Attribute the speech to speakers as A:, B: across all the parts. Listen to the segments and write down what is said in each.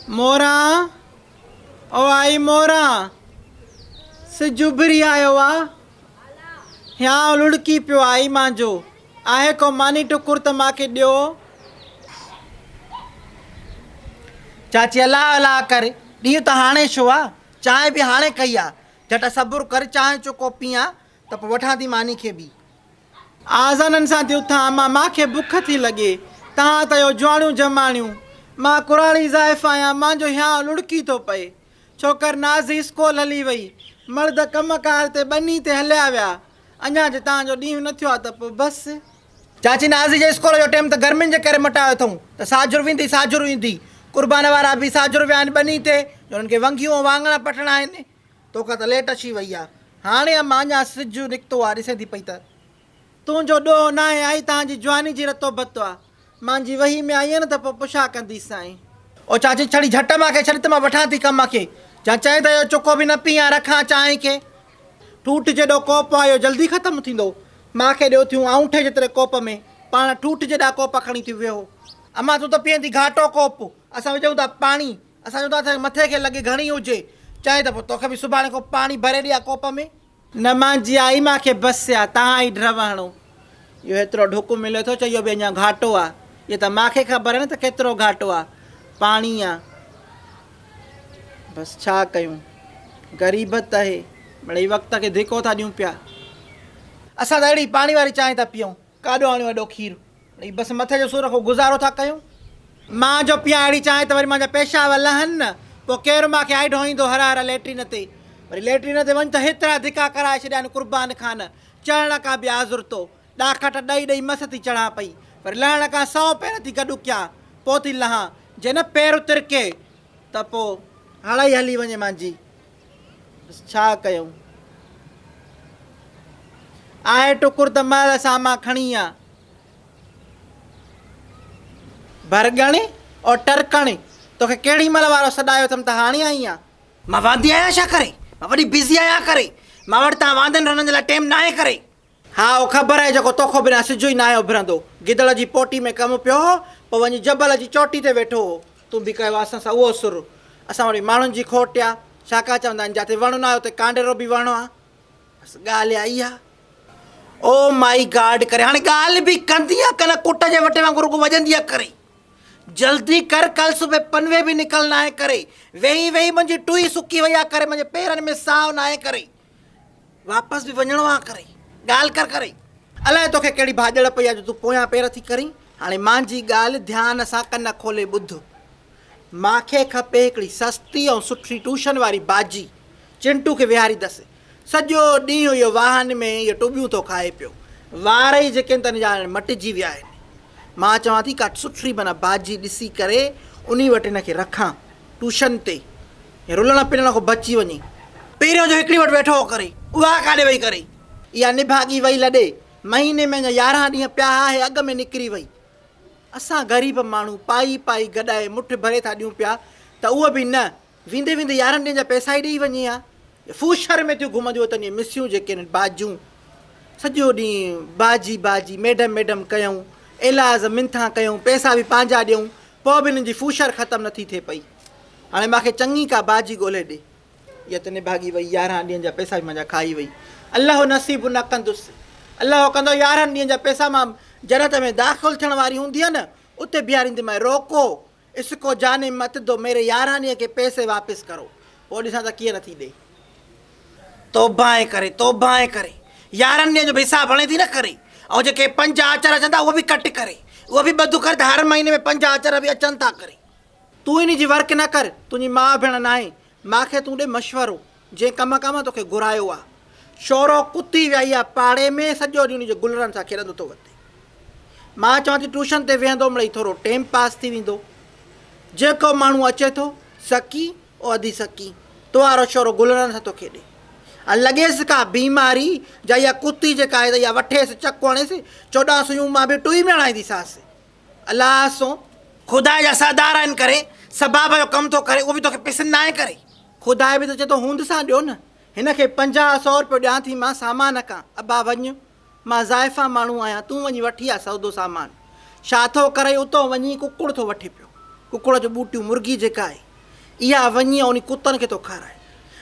A: موران، او آئي موران، سج اڀري آيو آ، هيانء لڙڪي پيو آئي مانجو، آهي ڪو ماني ٽڪر ته ماکي ڏيو. چاچي الله الله ڪر، ڏينهن ته هاڻي ڇو آ، چانهه به هاڻي ڪئي آ، جهٽ صبر ڪر چانهه چڪو پيان ته پوء وٺان ٿي ماني کي به. آذانن سان ٿي اٿان امان مان کي بک ٿي لڳي تهان ته اهو جواڻيون جماڻيون مان ڪراڙي زائف آهيان مانجو هيانء لڙڪي ٿو پئي ڇوڪر نازي اسڪول هلي وئي مڙد ڪم ڪار تي ٻني تي هليا ويا اڃان جي تهان جو ڏينهن نه ٿيو آ ته پوء بس. چاچي نازي جي اسڪول جو ٽيم ته گرمين جي ڪري مٽايو اٿئون ته ساجهر ويندي ساجهر ايندي قربان وارا به ساجهر ويا آهن ٻني تي جو انهن کي ونگيون ۽ واڱڻ پٽڻا آهن. توکان ته ليٽ اچي وئي آ. هاڻي اما اڃا سج نڪتو آ، ڏسين ٿي پئي ته. تنهنجو ڏوهه ناهي آئي تهان جي جواني جي رتو بتو آ. مانجي وهي ۾ آئين نه ته پوء پڇا ڪنديسانء. او چاچي ڇڙي جهٽ مان کي ڇڏ ته مان وٺان ٿي ڪم کي. جا چئين ته اهو چڪو به نه پيئان رکان چانهه کي. ٺوٺ جيڏو ڪوپ آ اهو جلدي ختم ٿيندو. مان کي ڏيو ٿيون آئونٺي جيتري ڪوپ ۾. پاڻ ٺوٺ جيڏا ڪوپ کڻي ٿيون ويهو. اما تون ته پيئين ٿي گهاٽو ڪوپ. اسان وجهون ٿا پاڻي. اسان چون ٿا ته مٿي کي لڳي گهڻي هجي. چيائين ته پوء توکي به سڀاڻي ڪو پاڻي ڀري ڏيان ڪوپ ۾. نه مانجي آئي مان کي بس آ، تهان ئي ڊرو هڻو. اهو هيترو ڍڪ مليو ٿو، چئي اهو به اڃا گهاٽو آ. اهو ته مان کي خبر آ نه ته ڪيترو گهاٽو آ. پاڻي آ. بس ڇا ڪيون. غريبت آهي. مڙئي وقت کي ڌڪو ٿا ڏيون پيا. اسان ته اهڙي پاڻي واري چانهه ٿا پيئون. ڪاڏو آڻيو ايڏو کير؟ ڙي بس مٿي جو سور رکو گذارو ٿا ڪيون. مان جو پيان اهڙي چانهه ته وري مانجا پيشاب لهن نه، پوء ڪير مان کي آئي ڍوئيندو هر هر ليٽرين تي. وري ليٽرين تي وڃ ته هيترا ڌڪا ڪرائي ڇڏيا آهن قربان خان، چڙهڻ کان به آزرتو. ڏاکٽ ڏئي ڏئي مس ٿي چڙهان پئي. وري لهڻ کان سئو پير ٿي گڏ ڪيان، پوء ٿي لهان. جي نه پير ترڪي ته پوء هڙئي هلي وڃي مانجي. بس ڇا ڪيون. آهي ٽڪر ته مهل سامان کڻي آ. ڀرڳڻي او ٽرڪڻي، توکي ڪهڙي مهل وارو سڏايو اٿم ته هاڻي آئين آ. مان واندي آهيان ڇا ڪري؟ مان وڏي بزي آهيان ڪري. مان وٽ تان واندن رهڻ جي لاء ٽيم ناهي ڪري. ها اهو خبر آهي جيڪو توکو بنا سج ئي ناهي اڀرندو. گدڙ جي پوٽي ۾ ڪم پيو هو، پوء وڃي جبل جي چوٽي تي ويٺو هو. تون به ڪيو اسان سان اهو سر. اسان وٽ به ماڻهن جي کوٽ آ. ڇا ڪا چوندا آهن جاتي وڻ ناهي اتي ڪانڊيرو به وڻ آ. بس ڳالهه آ اها. او مائي گاڊ ڪري هاڻي ڳالهه به ڪندي آ ڪنه ڪٽ جي وٽي وانگر رڳو وڄندي آ ڪري. جلدي ڪر ڪل صبح پنوي به نڪل ناهي ڪري. ويهي ويهي منهنجي ٽوئي سڪي وئي آ ڪري منهنجي پيرن ۾ ساهه ناهي ڪري. واپس به وڃڻو آ ڪري ڳالهه ڪر ڪري. الائي توکي ڪهڙي ڀاڄڙ پئي آ جو تون پويان پير ٿي ڪرين. هاڻي مانجي ڳالهه ڌيان سان ڪن کولي ٻڌ. مانکي کپي هڪڙي سستي ۽ سٺي ٽيوشن واري باجي. چنٽو کي ويهاريندس. سڄو ڏينهن اهو واهن ۾ اهي ٽٻيون ٿو کائي پيو. وار ئي جيڪي آهن تن جا هاڻي مٽجي ويا آهن. مان چوان ٿي ڪا سٺي معنيٰ باجي ڏسي ڪري انهي وٽ هن کي رکان ٽيوشن تي. رلڻ پنڻ کان بچي وڃي. پهريون جو هڪڙي وٽ ويٺو هو ڪري، اها ڪاڏي وئي ڪري. اها نڀاڳي وئي لڏي. مهيني ۾ اڃا 11 ڏينهن پيا ها، هي اڳ ۾ نڪري وئي. اسان غريب ماڻهو پائي پائي گڏائي مٺ ڀري ٿا ڏيون پيا ته اهو به نه. ويندي ويندي 11 ڏينهن جا پئسا ئي ڏيئي وڃي ها. ڦوشر ۾ ٿيون گهمنديون وتن اهي مسيون جيڪي آهن باجون. سڄو ڏينهن باجي باجي ميڊم ميڊم ڪيون، ايلاز منٿان ڪيون، پئسا به پنهنجا ڏيون، پوء به انهن جي ڦوشر ختم نٿي ٿئي پئي. هاڻي مان کي چڱي ڪا باجي ڳولهي ڏي. اها ته نڀاڳي وئي، 11 ڏينهن جا پئسا به منهنجا کائي وئي. الله نصيب نه ڪندس. الله ڪندو 11 ڏينهن جا پئسا مان جنت ۾ داخل ٿيڻ واري هوندينء نه، اتي بيهارينديمانء، روڪو، اس ڪو جاني مت دو، ميري 11 ڏينهن ڪي پئسي واپس ڪرو. پوء ڏسان ته ڪيئن نٿي ڏي. توبهه ڪري، توبهه ڪري. 11 ڏينهن جو به حساب هڻي ٿي نه ڪري. ۽ جيڪي پنج آچر اچن ٿا اهي به ڪٽ ڪري. اهو به ٻڌ ڪر ته هر مهيني ۾ پنج آچر به اچن ٿا ڪري. تون انهي جي ورڪ نه ڪر، تنهنجي ماء ڀيڻ ناهي، مان کي تون ڏي مشورو، جنهن ڪم کان مان توکي گهرايو آ. شورو ڪتي ويائي آ پاڙي ۾، سڄو ڏينهن انهي جي گلرن سان کيڏندو ٿو وتي. مان چوان ٿي ٽيوشن تي ويهندو مڙئي ٿورو ٽيم پاس ٿي ويندو. جيڪو ماڻهو اچي ٿو، سڪي او ادي سڪي، تو وارو شورو گلرن سان ٿو کيڏي. ۽ لڳيس ڪا بيماري جا اها ڪتي جيڪا آهي ته اها وٺيس چڪ هڻيس، 14 سيون مان به ٽوئي ۾ هڻائينديسانس. الله سو. خدا جا سردار آهن ڪري سباب جو ڪم ٿو ڪري اهو به توکي پسند ناهي ڪري. خدا به ته چئي ٿو هوند سان ڏيو نه. هن کي 50 سئو رپيو ڏيان ٿي مان سامان کان. ابا وڃ. مان زائفان ماڻهو آهيان تون وڃي وٺي آ سودو سامان. ڇا ٿو ڪرئي اتو وڃي ڪڪڙ ٿو وٺي پيو. ڪڪڙ جو ٻوٽيون مرغي جيڪا آهي. اها وڃي ۽ انهي ڪتن کي ٿو کارائي.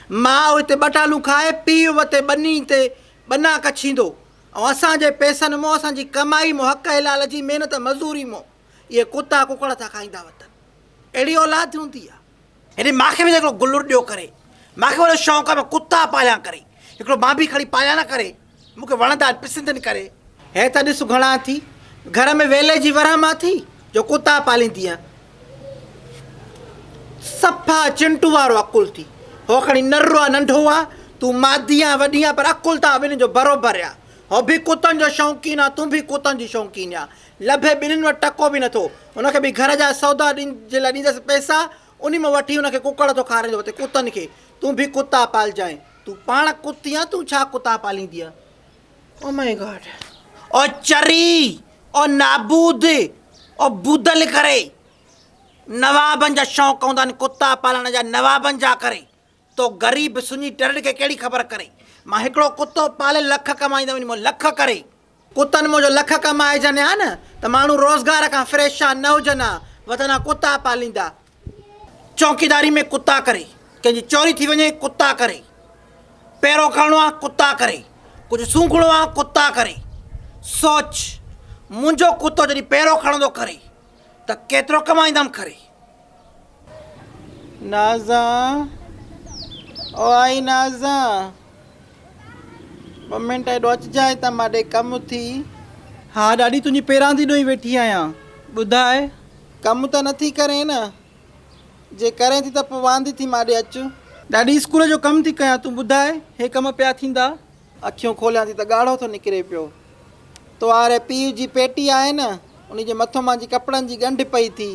A: ماء هتي ٻٽالون کائي، پيء وتي ٻني تي ٻنا ڪڇيندو ۽ اسان جي پئسن مون، اسان جي ڪمائي مون، حق حلال جي محنت مزوري مون اهي ڪتا ڪڪڙ ٿا کائيندا وتن. اهڙي اولاد هوندي آ. هيڏي ماکي به ته هڪڙو گلر ڏيو ڪري. ماکي وڏو شوق آ مان ڪتا پاليان ڪري. هڪڙو مان به کڻي پاليان نه ڪري. مون کي وڻندا آهن پسند آهن ڪري. هي ته ڏس گهڻا ٿي. گهر ۾ ويلي جي ورهم آ ٿي جو ڪتا پاليندينء. صفا چنٽو وارو عقل ٿي. هو کڻي نر آ ننڍو آ، تون مادي آن وڏي آن پر عقل توهان ٻنهين جو بروبر آ. هو به ڪتن جو شوقين آ تون به ڪتن جي شوقين آن. لڀي ٻنهين وٽ ٽڪو به نٿو. هن کي به گهر جا سودا جي لاء ڏيندس پئسا، انهي مان وٺي هن کي ڪڪڙ ٿو کارائيندو وتي ڪتن کي. تون به ڪتا پالجانء. تون پاڻ ڪتي آن تون ڇا ڪتا پاليندينء. او مائي گاڊ. او چري، او نابود، او بودل ڪري. نوابن جا شوق هوندا آهن ڪتا پالڻ جا نوابن جا ڪري. تو غريب سڃي ٽرڙ کي ڪهڙي خبر ڪري. مان هڪڙو ڪتو پالي لک ڪمائيندم انهي مان لک ڪري. ڪتن مان جو لک ڪمائجن ها نه ته ماڻهو روزگار کان فريشان نه هجن ها، وتن ها ڪتا پاليندا. چوڪيداري ۾ ڪتا ڪري، ڪنهن جي چوري ٿي وڃي ڪتا ڪري، پيرو کڻڻو آ ڪتا ڪري، ڪجهه سونگهڻو آ ڪتا ڪري. سوچ منهنجو ڪتو جڏهن پيرو کڻندو ڪري ته ڪيترو ڪمائيندم ڪري. نازان او آئي نازان ٻه منٽ هيڏو اچجانء ته مان ڏي ڪم ٿي. ها ڏاڏي تنهنجي پيراندي ڏوئي ويٺي آهيان ٻڌاء. ڪم ته نٿي ڪرين نه؟ جي ڪرين ٿي ته پوء واندي ٿي مان ڏي اچ. ڏاڏي اسڪول جو ڪم ٿي ڪيان تون ٻڌاء هي ڪم پيا ٿيندا؟ اکيون کوليان ٿي ته ڳاڙهو ٿو نڪري پيو. تو واري پيء جي پيٽي آهي نه انهي جي مٿو مان جي ڪپڙن جي ڳنڍ پئي ٿي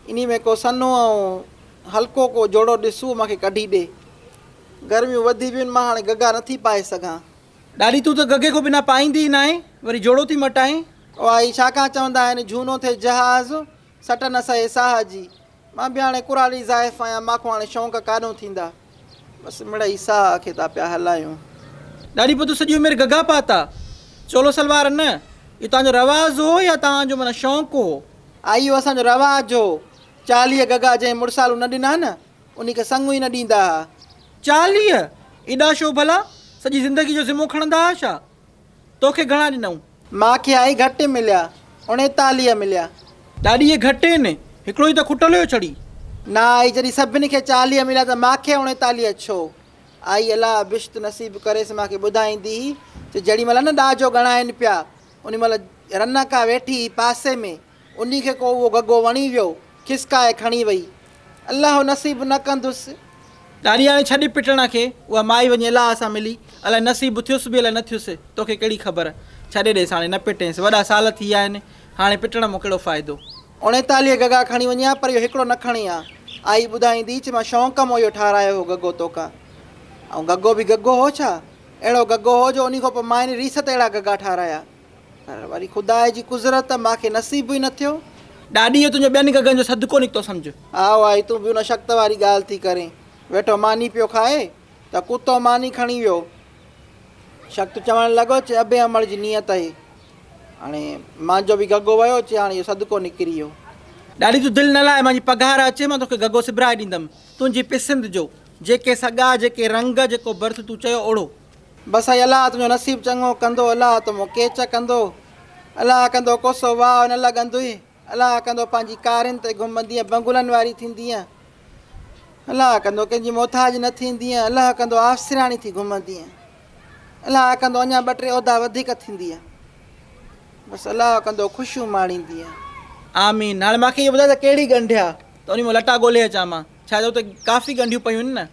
A: انهي ۾ ڪو سنهو ۽ هلڪو ڪو جوڙو ڏس اهو مان کي ڪڍي ڏي. گرميون وڌي ويون مان هاڻي گگا نٿي پائي سگهان. ڏاڏي تون ته گگي کان بنا پائيندي ئي ناهين وري جوڙو ٿي مٽائين. او آئي ڇا کان چوندا آهن جهونو ٿئي جهاز سٽ نه سهي ساهه جي. مان به هاڻي ڪراڙي زائف آهيان مان کان هاڻي شونق ڪاڏهون ٿيندا. بس مڙئي ساهه کي ٿا پيا هلايون. ڏاڏي پوء تو سڄي عمر گگا پاتا چولو سلوار نه اهو توهان جو رواج هو يا توهان جو معنيٰ شونق هو. آئي اهو اسان جو رواج هو. 40 گگا جنهن مڙسالو نه ڏنا نه انهي کي سڱ ئي نه ڏيندا ها. 40؟ ايڏا شو ڀلا؟ سڄي زندگي جو ذمو کڻندا ها ڇا؟ توکي گهڻا ڏنائون؟ مان کي آئي گهٽ مليا، 39 مليا. ڏاڏي اهي گهٽ آهن، هڪڙو ئي ته کٽل هيو ڇڙي. نه آئي جڏهن سڀني کي 40 مليا ته مان کي 39 ڇو؟ آئي الله بهشت نصيب ڪريس مان کي ٻڌائيندي هئي ته جهڙي مهل نه ڏاجو ڳڻائين پيا انهي مهل رنڪا ويٺي هئي پاسي ۾، انهي کي ڪو اهو گگو وڻي ويو، کسڪائي کڻي وئي. الله نصيب نه ڪندس. ڏاڏي هاڻي ڇڏ پٽڻ کي، اها مائي وڃي الله سان ملي، الائي نصيب ٿيس به الائي نه ٿيس، توکي ڪهڙي خبر، ڇڏي ڏيس هاڻي نه پٽينس، وڏا سال ٿي ويا آهن، هاڻي پٽڻ مان ڪهڙو فائدو. 39 گگا کڻي وڃي ها پر اهو هڪڙو نه کڻي ها. آئي ٻڌائيندي چي مان شونق مان اهو ٺارايو هو گگو توکان. ۽ گگو به گگو هو ڇا؟ اهڙو گگو هو جو انهي کان پوء ماين ريس تي اهڙا گگا ٺارايا. پر وري خدا جي قذرت مان کي نصيب ئي نه ٿيو. ڏاڏي اهو تنهنجو ٻين گگن جو صدقو نڪتو سمجهه. آء آئي تون به ان شڪت واري ڳالهه ٿي ڪرين. ويٺو ماني پيو کائي ته ڪتو ماني کڻي ويو. شڪت چوڻ لڳو چي ابي امڙ جي نيت اهي. هاڻي مانجو به گگو ويو چي هاڻي اهو صدقو نڪري ويو. ڏاڏي تون دل نه لاء مانجي پگهار اچي مان توکي گگو سبرائي ڏيندم تنهنجي پسند جو. جيڪي سڳا جيڪي رنگ جيڪو برٿ تون چيو اوڙو. بس اي الله تنهنجو نصيب چڱو ڪندو الله تو مون ڪيچ ڪندو الله ڪندو ڪوسو واء نه لڳندوئي الله ڪندو پنهنجي ڪارين تي گهمندينء بنگلن واري ٿيندينء الله ڪندو ڪنهن جي محتاج نه ٿيندينء الله ڪندو آفسراڻي ٿي گهمندينء الله ڪندو اڃا ٻه ٽي عهدا وڌيڪ ٿيندينء بس الله ڪندو خوشيون ماڻيندينء. آمين هاڻي مانکي اهو ٻڌاء ته ڪهڙي ڳنڍ آ ته انهي مان لٽا ڳولي اچان مان ڇا جو اتي ڪافي ڳنڍيون پيون آهن نه.